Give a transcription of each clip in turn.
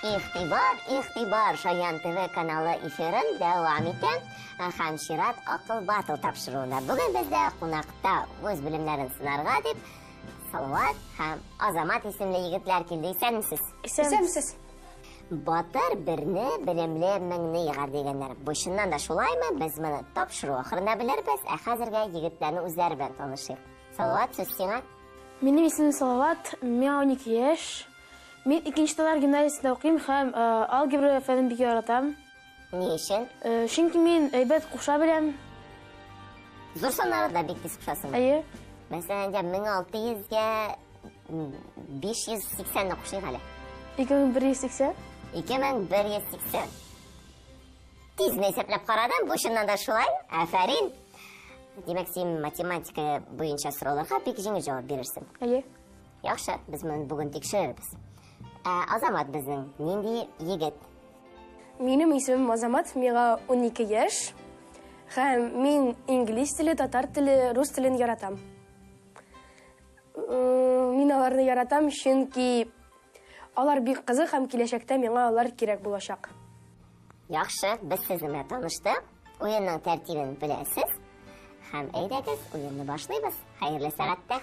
Игътибар, игътибар, Шаян ТВ каналы эфирын дәвам итә һәм чират Акыл Батл тапшыруында. Бүген бездә кунакта үз белемнәрен сынарга дип Салават һәм Азамат исемле егетләр килде. Исәнмесез? Исәнмесез. Батыр берне, белемле меңне егар дигәннәр. Бу чыннан да шулаймы? Без моны тапшыру ахырында белербез. Ә хәзергә егетләрне үзләре белән танышыйк. Салават, сүз сиңа. Минем исемем Салават, миңа 12 яшь. Мин икенче татар гимназиясендә укыйм һәм алгебра фәнен бик яратам. Ни өчен? Чөнки мин әйбәт куша беләм. Зур саннарны да бик тиз кушасың. Әйе. Мәсәлән, 1600-гә 580-не кушыйк әле. 2180. 2180. Тиз генә исәпләп карадым, бу чыннан да шулай. Афәрин. Димәк, син математика буенча сорауларга бик җиңел җавап бирерсең. Әйе. Яхшы, без моны бүген тикшерербез. Ә Азамат безнең нинди егет? Минем исемем Азамат, миңа 12 яшь. Һәм мин инглиз теле, татар теле, рус телен яратам. Мин аларны яратам, чөнки алар бик кызык һәм киләчәктә миңа алар кирәк булачак. Яхшы, без сезнең белән таныштык. Уенның тәртибен беләсез. Һәм әйдәгез, уенны башлыйбыз. Хәерле сәгатьтә.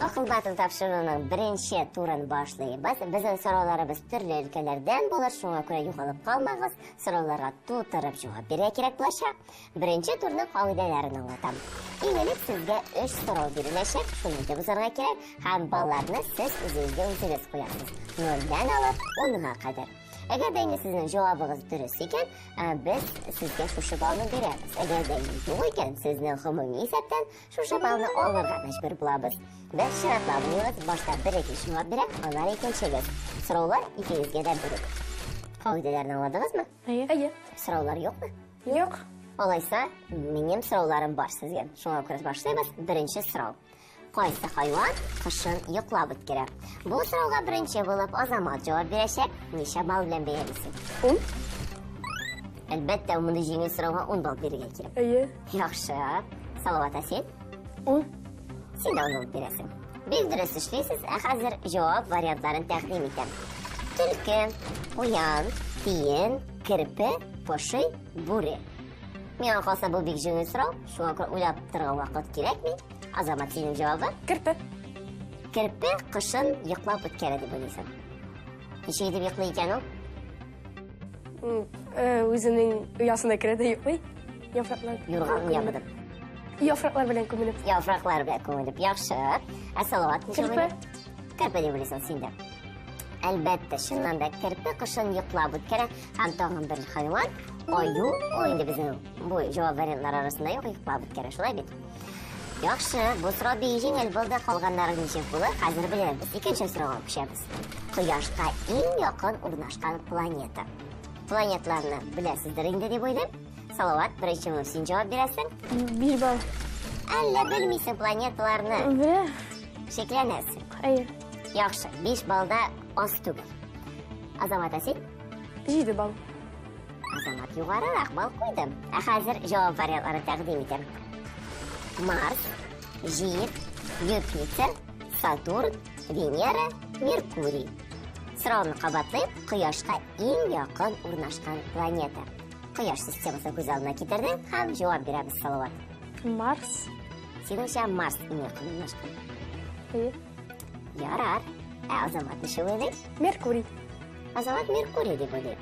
Акыл батыл тапшыруының беренче турын башлыйбыз. Безнең сорауларыбыз төрле өлкәләрдән булыр, шуңа күрә югалып калмагыз. Сорауларга тутырып җавап бирергә кирәк булачак. Беренче турның кагыйдәләрен аңлатам. Иң элек сезгә өч сорау биреләчәк, шуны үтеп узарга кирәк һәм балларны сез үзегезгә үзегез куясыз. Нольдән алып унга кадәр. Әгәр дә инде сезнең җавабыгыз дөрес икән, без сезгә шушы баллны бирәбез. Әгәр дә инде юк икән, сезнең гомуми исәптән шушы баллны алырга мәҗбүр булабыз. Без чиратлап уйныйбыз, башта берегез җавап бирә, аннары икенчегез. Сораулар икегезгә дә бер үк. Кагыйдәләрне аңладыгызмы? Әйе. Әйе. Сораулар юкмы? Юк. Алайса, минем сорауларым бар сезгә. Шуңа күрә башлыйбыз. Беренче сорау. Кайсы хайван кышын йоклап үткәрә? Бу сорауга беренче булып Азамат җавап бирәчәк. Ничә балл белән бәялисең? 10. Әлбәттә, мондый җиңел сорауга 10 балл бирергә кирәк. Әйе. Яхшы. Салават, ә син? 10. Син дә 10 балл бирәсең. Бик дөрес эшлисез. Ә хәзер җавап вариантларын тәкъдим итәм. Төлке, куян, тиен, керпе, поши, бүре. Миңа калса, бу бик җиңел сорау. Шуңа күрә уйлап торырга вакыт кирәкми. Азамат, синең җавабы? Керпе. Керпе кышын йоклап үткәрә дип уйлыйсың. Ничек итеп йоклый икән ул? Үзенең оясына керә дә йоклый. Яфраклар. Юрганын ябынып. Яфраклар белән күмелеп. Яфраклар белән күмелеп. Яхшы. Ә Салават ничек Керпе. уйлый? Керпе дип уйлыйсың син дә. Әлбәттә, чыннан да керпе кышын йоклап үткәрә һәм тагын бер хайван аю, ул инде безнең бу җавап вариантлары арасында юк, йоклап үткәрә, шулай бит? Яхшы, бу сорау бик җиңел булды, калганнары ничек булыр, хәзер белербез. Икенче сорауга күчәбез. Кояшка иң якын урнашкан планета. Планеталарны беләсездер инде дип уйлыйм. Салават, беренче булып син җавап бирәсең. 5 балл. Әллә белмисең планеталарны? Белә. Шикләнәсең. Әйе. Яхшы, 5 баллда аз түгел. Азамат, ә син? 7 балл. Азамат югарырак балл куйды. Ә хәзер җавап вариантларын тәкъдим итәм. Марс, Җир, Юпитер, Сатурн, Венера, Меркурий. Сорауны кабатлыйм, Кояшка иң якын урнашкан планета. Кояш системасын күз алдына китердең һәм җавап бирәбез, Салават. Марс. Синеңчә Марс иң якын урнашкан? Әйе. Ярар. Ә Азамат ничек уйлый? Меркурий. Азамат Меркурий дип уйлый.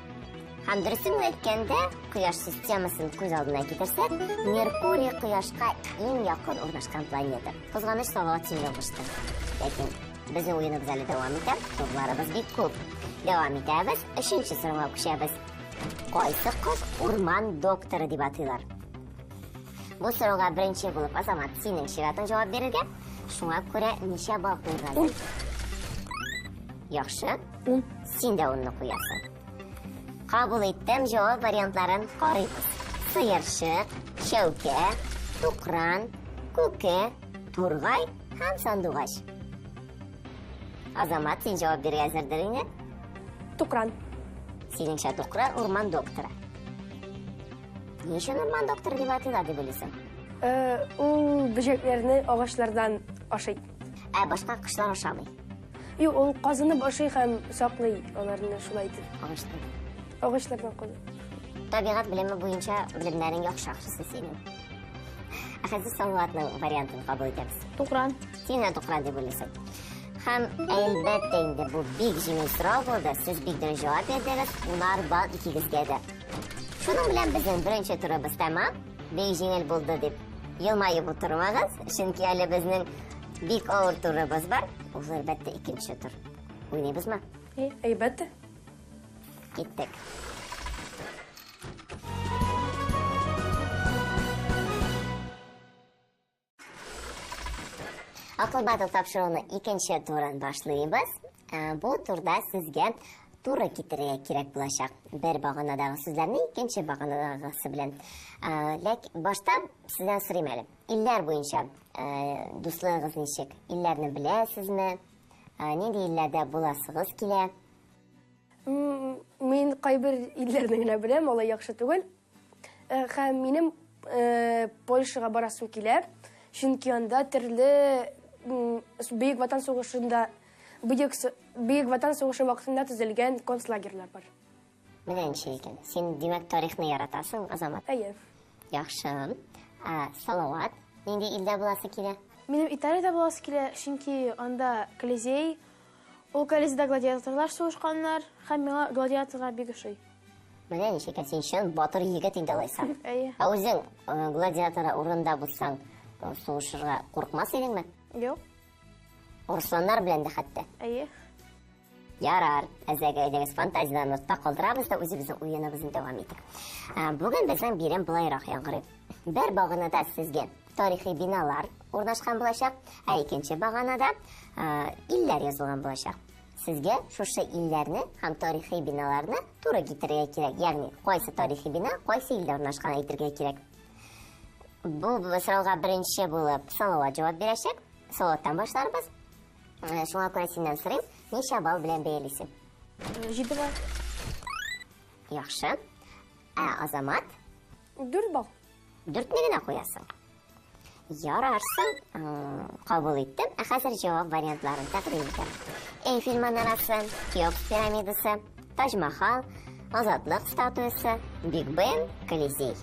Һәм дөресен әйткәндә, Кояш системасын күз алдына китерсәк, Меркурий Кояшка иң якын урнашкан планета. Кызганыч, Салават, син ялгыштың. Ләкин безнең уеныбыз әле дәвам итә, турларыбыз бик күп. Дәвам итәбез, өченче сорауга күчәбез. Кайсы кош урман докторы дип атыйлар? Бу сорауга беренче булып Азамат, синең чиратың җавап бирергә. Шуңа күрә ничә балл куйгансың? 10. Яхшы. 10. Син дә унны куясың. Кабул иттем, җавап вариантларын карыйбыз. Сыерчык, чәүкә, тукран, күке, тургай һәм сандугач. Азамат, син җавап бирергә әзердер инде? Тукран. Синеңчә тукран урман докторы. Ни өчен урман докторы дип атыйлар дип уйлыйсың? Ул бөҗәкләрне агачлардан ашый. Ә башка кошлар ашамый? Юк, ул казынып ашый һәм саклый аларны шулай итеп. Агачлардан. Агачлардан казып. Табигать белеме буенча белемнәрең яхшы ахрысы синең. Ә хәзер Салаватның вариантын кабул итәбез. Тукран. Син дә тукран дип уйлыйсың. Һәм әлбәттә инде бу бик җиңел сорау булды. Сез бик дөрес җавап бирдегез. Унар балл икегезгә дә. Шуның белән безнең беренче турыбыз тәмам. Бик җиңел булды дип елмаеп утырмагыз, чөнки әле безнең бик авыр турыбыз бар. Ул әлбәттә икенче тур. Уйныйбызмы? Әйбәт. Киттек. Акыл батыл тапшыруны икенче турын башлыйбыз. Бу турда сезгә туры китерергә кирәк булачак. Бер баганадагы сүзләрне икенче баганадагысы белән. Ләк башта сездән сорыйм әле. Илләр буенча дуслыгыгыз ничек? Илләрне беләсезме? Нинди илләрдә буласыгыз килә? Мин кайбер илләрне генә беләм, алай яхшы түгел. Һәм минем Польшага барасым килә, чөнки анда төрле Бөек Ватан сугышында Бөек Бөек Ватан сугышы вакытында төзелгән концлагерьлар бар. Менә ничек икән. Син, димәк, тарихны яратасың, Азамат? Әйе. Яхшы. Ә Салават, нинди илдә буласы килә? Минем Италиядә буласы килә, чөнки анда Колизей, ул Колизейда гладиаторлар сугышканнар, һәм миңа гладиаторлар бик ошый. Менә ничек икән, син чын батыр егет инде алайса. Әйе. Ә үзең гладиатор урынында булсаң, сугышырга курыкмас идеңме? Юк. Арысланнар белән дә хәтта. Әйе. Ярар, әзәге әйдәгез фантазияләрне артта калдырабыз да үзебезнең уеныбызны дәвам итик. Бүген безнең бирем былайрак яңгырый. Бер баганада сезгә тарихи биналар урнашкан булачак, ә икенче баганада илләр язылган булачак. Сезгә шушы илләрне һәм тарихи биналарны туры китерергә кирәк. Ягъни, кайсы тарихи бина кайсы илдә урнашкан әйтергә кирәк. Бу сорауга беренче булып Салават җавап бирәчәк. Салаваттан башларбыз. Шуңа күрә синнән сорыйм, ничә балл белән бәялисең? 7 балл. Яхшы. Ә Азамат? 4 балл. Дүртне генә куясың. Ярарсың, кабул иттем. Ә хәзер җавап вариантларын тәкъдим итәм. Эйфель манарасы, Хеопс пирамидасы, Таҗ-Махал, Азатлык статуясы, Биг Бен, Колизей.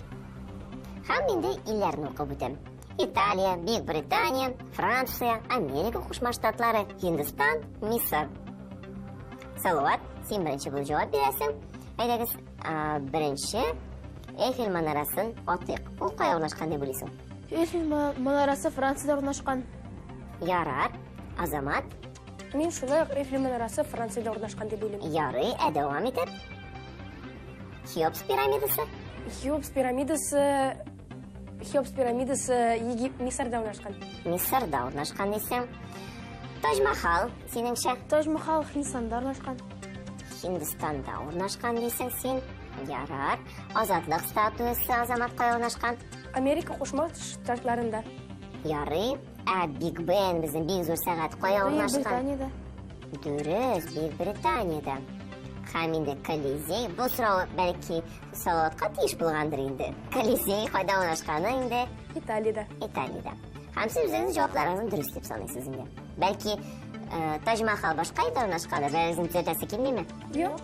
Һәм инде илләрне укып үтәм. Италия, Бөек Британия, Франция, Америка Кушма Штатлары, Һиндстан, Мисыр. Салават, син беренче булып җавап бирәсең. Әйдәгез, беренче Эйфель манарасын атыйк. Ул кая урнашкан дип уйлыйсың? Эйфель манарасы Франциядә урнашкан. Ярар. Азамат? Мин шулай ук Эйфель манарасы Франциядә урнашкан дип уйлыйм. Ярый, ә дәвам итеп? Хеопс пирамидасы? Хеопс пирамидасы Хеопс пирамидасы Егип Мисырда урнашкан. Мисырда урнашкан дисең. Таҗ-Махал, синеңчә? Таҗ-Махал Һиндстанда урнашкан. Һиндстанда урнашкан дисең син. Ярар. Азатлык статуясы Азамат кая урнашкан? Америка Кушма Штатларында. Ярый. Ә Биг Бен, безнең бик зур сәгать кая урнашкан? Британиядә. Дөрес, Бөек Британиядә. Һәм инде Колизей. Бу сорау бәлки Салаватка тиеш булгандыр инде. Колизей кайда урнашканы инде? Италиядә. Италиядә. Һәм сез үзегезнең җавапларыгызны дөрес дип саныйсыз инде. Бәлки, Таҗ-Махал башка илдә урнашкандыр, берәрегезнең төзәтәсе килмиме? Юк.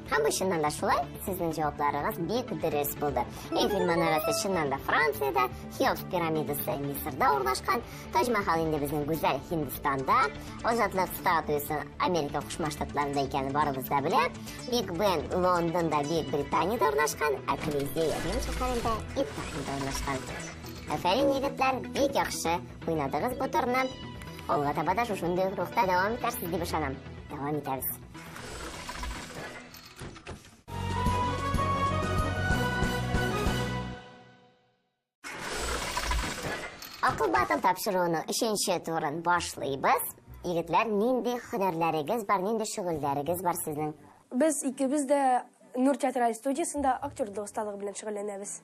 Һәм бу чыннан да шулай, сезнең җавапларыгыз бик дөрес булды. Эйфель манарасы чыннан да Франциядә, Хеопс пирамидасы Мисырда урнашкан, Таҗ-Махал инде безнең гүзәл Һиндстанда, Азатлык статуясы Америка Кушма Штатларында икәнен барыбыз да белә, Биг Бен Лондонда, Бөек Британиядә урнашкан, ә Колизей Рим шәһәрендә, Италиядә урнашкан. Афәрин, егетләр, бик яхшы уйнадыгыз бу турны. Алга таба да шушындый ук рухта дәвам итәрсез дип ышанам. Дәвам итәбез. Акыл батыл тапшыруының өченче турын башлыйбыз. Егетләр, нинди һөнәрләрегез бар, нинди шөгыльләрегез бар сезнең? Без икебез дә Нур театраль студиясендә актерлык осталыгы белән шөгыльләнәбез.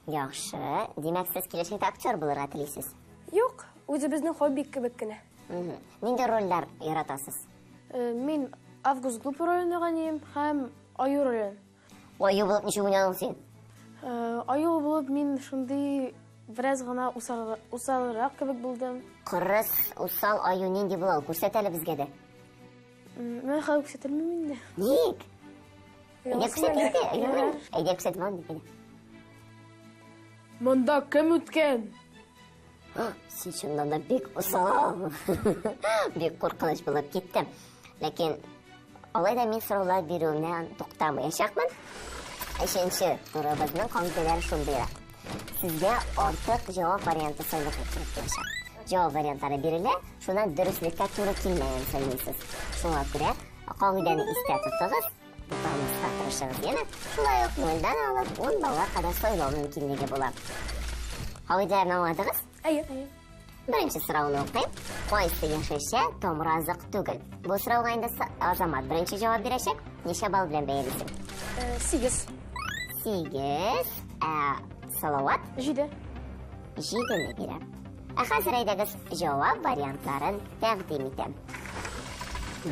Яхшы. Димәк, сез киләчәктә актер булырга телисез? Юк, үзебезнең хобби кебек кенә. Нинди рольләр яратасыз? Мин Август Глупый ролен уйнаган идем һәм Аю ролен. Аю булып ничек уйнадың син? Аю булып мин шундый бераз гына усалрак кебек булдым. Кырыс, усал аю нинди була ул? Күрсәт әле безгә дә. Мин хәзер күрсәтелмим инде. Ник? Әйдә күрсәт инде. Әйдә күрсәт мон дип. Монда кем үткән? Син чыннан да бик усал. Бик куркыныч булып китте. Ләкин алай да мин сораулар бирүемнән туктамаячакмын. Өченче турыбызның кагыйдәләре шундыйрак. Сезгә артык җавап варианты сайларга кирәк булачак. Җавап вариантлары бирелә, шуннан дөреслеккә туры килмәгән сайлыйсыз. Шуңа күрә кагыйдәне истә тотыгыз, тотамаска тырышыгыз яме. Шулай ук нольдән алып 10 баллга кадәр сайлау мөмкинлеге була. Кагыйдәләрне аңладыгыз? Әйе. Беренче сорауны укыйм. Кайсы яшелчә тамыразык түгел? Бу сорауга инде Азамат беренче җавап бирәчәк. Ничә балл белән бәялисең? 8. 8. Ә Салават? 7. 7-не бирә. Ә хәзер әйдәгез җавап вариантларын тәкъдим итәм.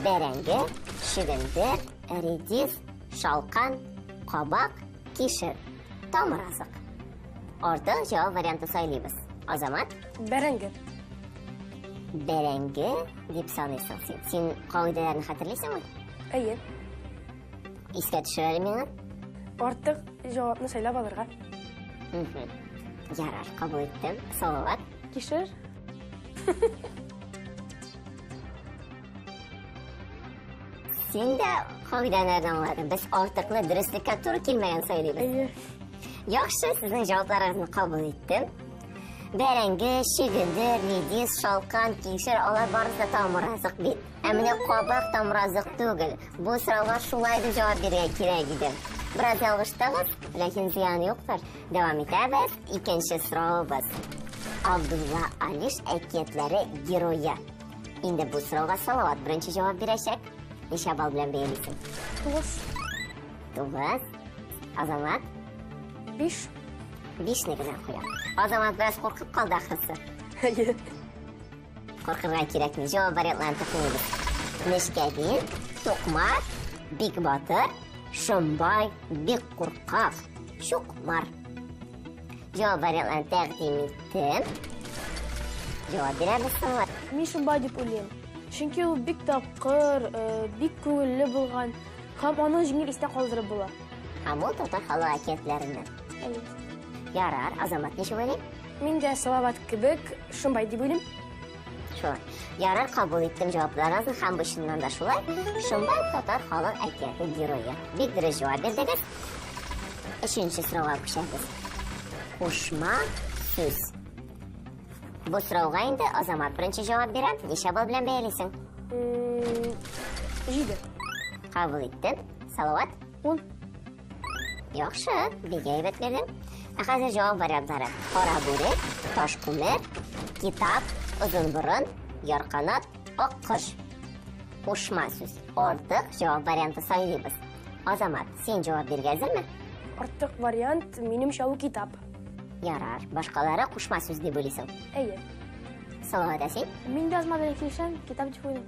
Бәрәңге, чөгендер, редис, шалкан, кабак, кишер. Тамыразык. Артык җавап варианты сайлыйбыз. Азамат? Бәрәңге. Бәрәңге дип саныйсың син. Син кагыйдәләрне хәтерлисеңме? Әйе. Искә төшер әле миңа. Артык җавапны сайлап алырга. Ярар, кабул иттем. Салават. Кишер. Син дә кагыйдәләрне аңладың. Без артыкны дөреслеккә туры килмәгән сайлыйбыз. Әйе. Яхшы, сезнең җавапларыгызны кабул иттем. Бәрәңге, чөгендер, редис, шалкан, кишер, алар барысы да тамыразык бит. Ә менә кабак тамыразык түгел. Бу сорауга шулай дип җавап бирергә кирәк иде. Бераз ялгыштыгыз, ләкин зыян юктыр. Дәвам итәбез. Икенче соравыбыз. Абдулла Алиш әкиятләре герое. Инде бу сорауга Салават беренче җавап бирәчәк. Ничә балл белән бәялисең? 9. 9. Азамат? 5. 5-не генә куя. Азамат бераз куркып калды ахрысы. Әйе. Куркырга кирәкми. Җавап вариантларын тыңлыйбыз. Нечкәбил, Тукмар, Бик батыр, Шомбай, Бик куркак, Чукмар. Җавап вариантларын тәкъдим иттем. Җавап бирәбез соң. Мин Шомбай дип уйлыйм. Чөнки ул бик тапкыр, бик күңелле булган һәм аны җиңел истә калдырып була. Һәм ул татар халык әкиятләреннән. Әйе. Ярар, Азамат ничек уйлый? Мин дә Салават кебек Шомбай дип уйлыйм. Шулай. Ярар, кабул иттем җавапларыгызны һәм бу чыннан да шулай. Шомбай татар халык әкияте герое. Бик дөрес җавап бирдегез. Өченче сорауга күчәбез. Кушма сүз. Бу сорауга инде Азамат беренче җавап бирә. Ничә балл белән бәялисең? 7. Кабул иттем. Салават? 10. Яхшы, бик әйбәт бирдең. Ә хәзер җавап вариантлары. Кара бүрек, таш күмер, китап, озын борын, ярканат, ак кош. Кушма сүз. Артык җавап варианты сайлыйбыз. Азамат, син җавап бирергә әзерме? Артык вариант минемчә ул китап. Ярар, башкалары кушма сүз дип уйлыйсың. Әйе. Салават, ә син? Мин дә Азамат белән килешәм, китап дип уйлыйм.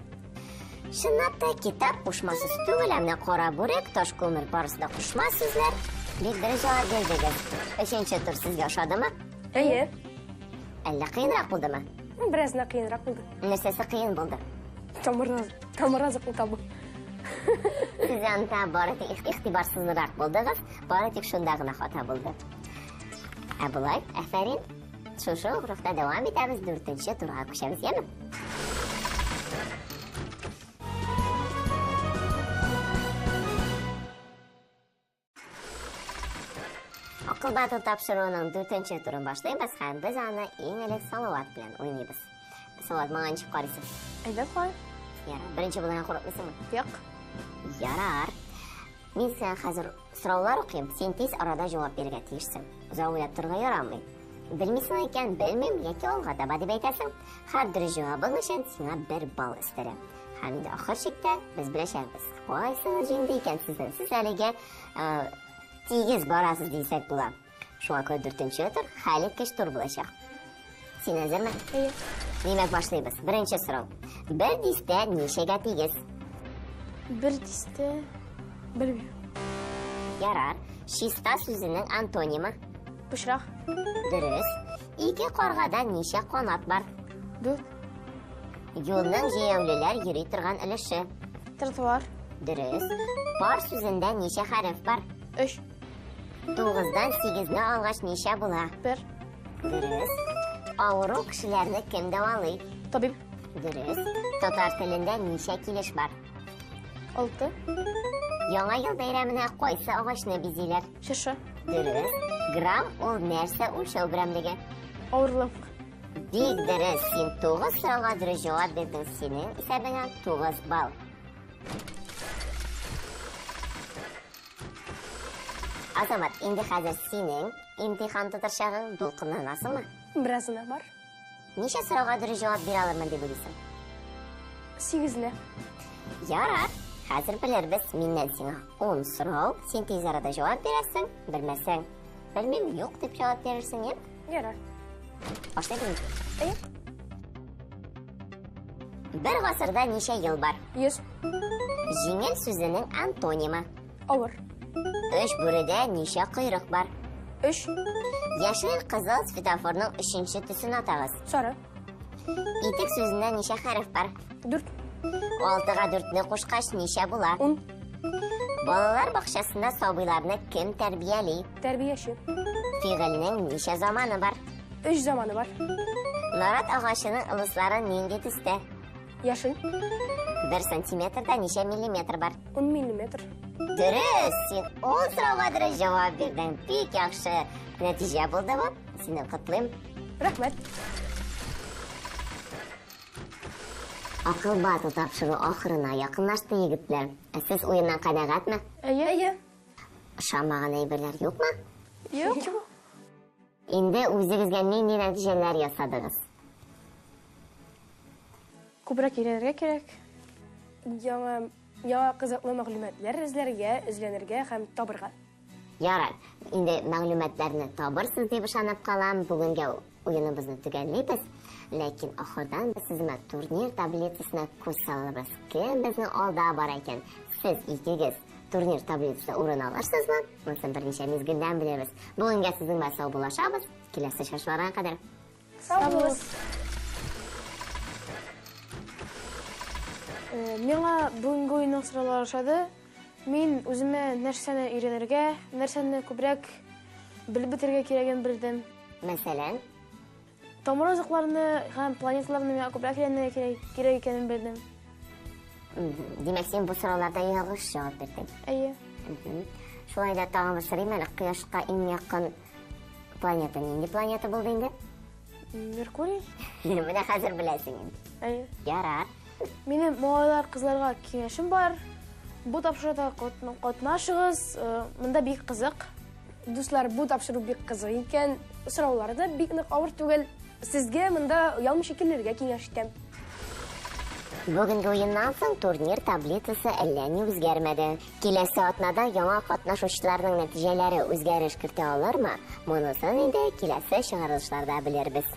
Чынлап та китап кушма сүз түгел, ә менә кара бүрек, таш күмер барысы да кушма сүзләр. Бик дөрес җавап бирдегез. Өченче тур сезгә ошадымы? Әйе. Әллә кыенрак булдымы? Бераз гына кыенрак булды. Нәрсәсе кыен булды? Тамыразыкны табу. Сез анда бары тик игътибарсызрак булдыгыз, бары тик шунда гына хата булды. Ә болай, афәрин. Шушы ук рухта дәвам итәбез, дүртенче турга күчәбез, яме? Акыл батыл тапшыруының дүртенче турын башлыйбыз һәм без аны иң элек Салават белән уйныйбыз. Салават, моңа ничек карыйсың? Әйбәт карыйм. Ярар. Беренче булырга курыкмыйсыңмы? Юк. Ярар. Мин сиңа хәзер сораулар укыйм, син тиз арада җавап бирергә тиешсең. Озак уйлап торырга ярамый. Белмисең икән, белмим яки алга таба дип әйтәсең. Һәр дөрес җавабың өчен сиңа бер балл өстәлә. Һәм инде ахыр чиктә без беләчәкбез. Кайсыгыз җиңде икән сезнең? Сез әлегә тигез барасыз дисәк була. Шуңа күрә дүртенче тур хәлиткеч тур булачак. Син әзерме? Әйе. Димәк, башлыйбыз. Беренче сорау. Бер дистә ничәгә тигез? Бер дистә белмим. Ярар. Чиста сүзенең антонимы? Пычрак. Дөрес. Ике каргада ничә канат бар? Дүрт. Юлның җәяүлеләр йөри торган өлеше. Тротуар. Дөрес. Пар сүзендә ничә хәреф бар? Өч. Тугыздан сигезне алгач ничә була? Бер. Дөрес. Авыру кешеләрне кем дәвалый? Табиб. Дөрес. Татар телендә ничә килеш бар? Алты. Яңа ел бәйрәменә кайсы агачны бизиләр? Чыршы. Дөрес. Грамм ул нәрсә үлчәү берәмлеге? Авырлык. Бик дөрес. Син 9 сорауга дөрес җавап бирдең. Синең исәбеңә 9 балл. Азамат, инде хәзер синең имтихан тотырчагың, дулкынланасыңмы? Беразына бар. Ничә сорауга дөрес җавап бирә алырмын дип уйлыйсың? Сигезенә. Ярар, хәзер белербез. Миннән сиңа 10 сорау, син тиз арада җавап бирәсең, белмәсәң, белмим, юк дип җавап бирерсең, яме? Ярар. Башлыйбыз инде. Әйе. Бер гасырда ничә ел бар? 100. Җиңел сүзенең антонимы. Авыр. Өч бүредә ничә койрык бар? Өч. Яшел, кызыл светофорның өченче төсен атагыз. Сары. Итек сүзендә ничә хәреф бар? Дүрт. Алтыга дүртне кушкач ничә була? Ун. Балалар бакчасында сабыйларны кем тәрбияли? Тәрбияче. Фигыльнең ничә заманы бар? Өч заманы бар. Нарат агачының ылыслары нинди төстә? Яшел. Бер сантиметрда ничә миллиметр бар? Ун миллиметр. Дөрес, син ун сорауга дөрес җавап бирдең. Бик яхшы нәтиҗә булды бу. Сине котлыйм. Рәхмәт. Акыл батыл тапшыру ахырына якынлашты, егетләр. Ә сез уеннан канәгатьме? Әйе. Әйе. Ошамаган әйберләр юкмы? Юк. Инде үзегезгә нинди нәтиҗәләр ясадыгыз? Күбрәк өйрәнергә кирәк. Яңа, яңа кызыклы мәгълүматлар эзләргә, эзләнергә һәм табырга. Ярар, инде мәгълүматларны табырсыз дип ышанып калам. Бүгенгә уеныбызны төгәллибез. Ләкин ахырдан без сезгә турнир таблицасына күз салабыз. Кем безнең алда бар икән? Сез икегез турнир таблицасында урын алырсызмы? Монысын берничә мизгелдән белербез. Бүгенгә сезнең белән саубуллашабыз. Киләсе очрашуларга кадәр. Сау булыгыз. Миңа бүгенге уенның сораулары ошады. Мин үземә нәрсәне өйрәнергә, нәрсәне күбрәк белеп бетерергә кирәген белдем. Мәсәлән? Тамыр азыкларны һәм планеталарны миңа күбрәк өйрәнергә кирәк икәнен белдем. Димәк, син бу сорауларда ялгыш җавап бирдең. Әйе. Шулай да тагын бер сорыйм әле, Кояшка иң якын планета нинди планета булды инде? Меркурий. Менә хәзер беләсең инде. Әйе. Ярар. Минем малайлар, кызларга киңәшем бар. Бу тапшыруда катнашыгыз, монда бик кызык. Дуслар, бу тапшыру бик кызык икән. Сораулары да бик нык авыр түгел. Сезгә монда оялмыйча килергә киңәш итәм. Бүгенге уеннан соң турнир таблицасы әллә ни үзгәрмәде. Киләсе атнада яңа катнашучыларның нәтиҗәләре үзгәреш кертә алырмы? Монысын инде киләсе чыгарылышларда белербез.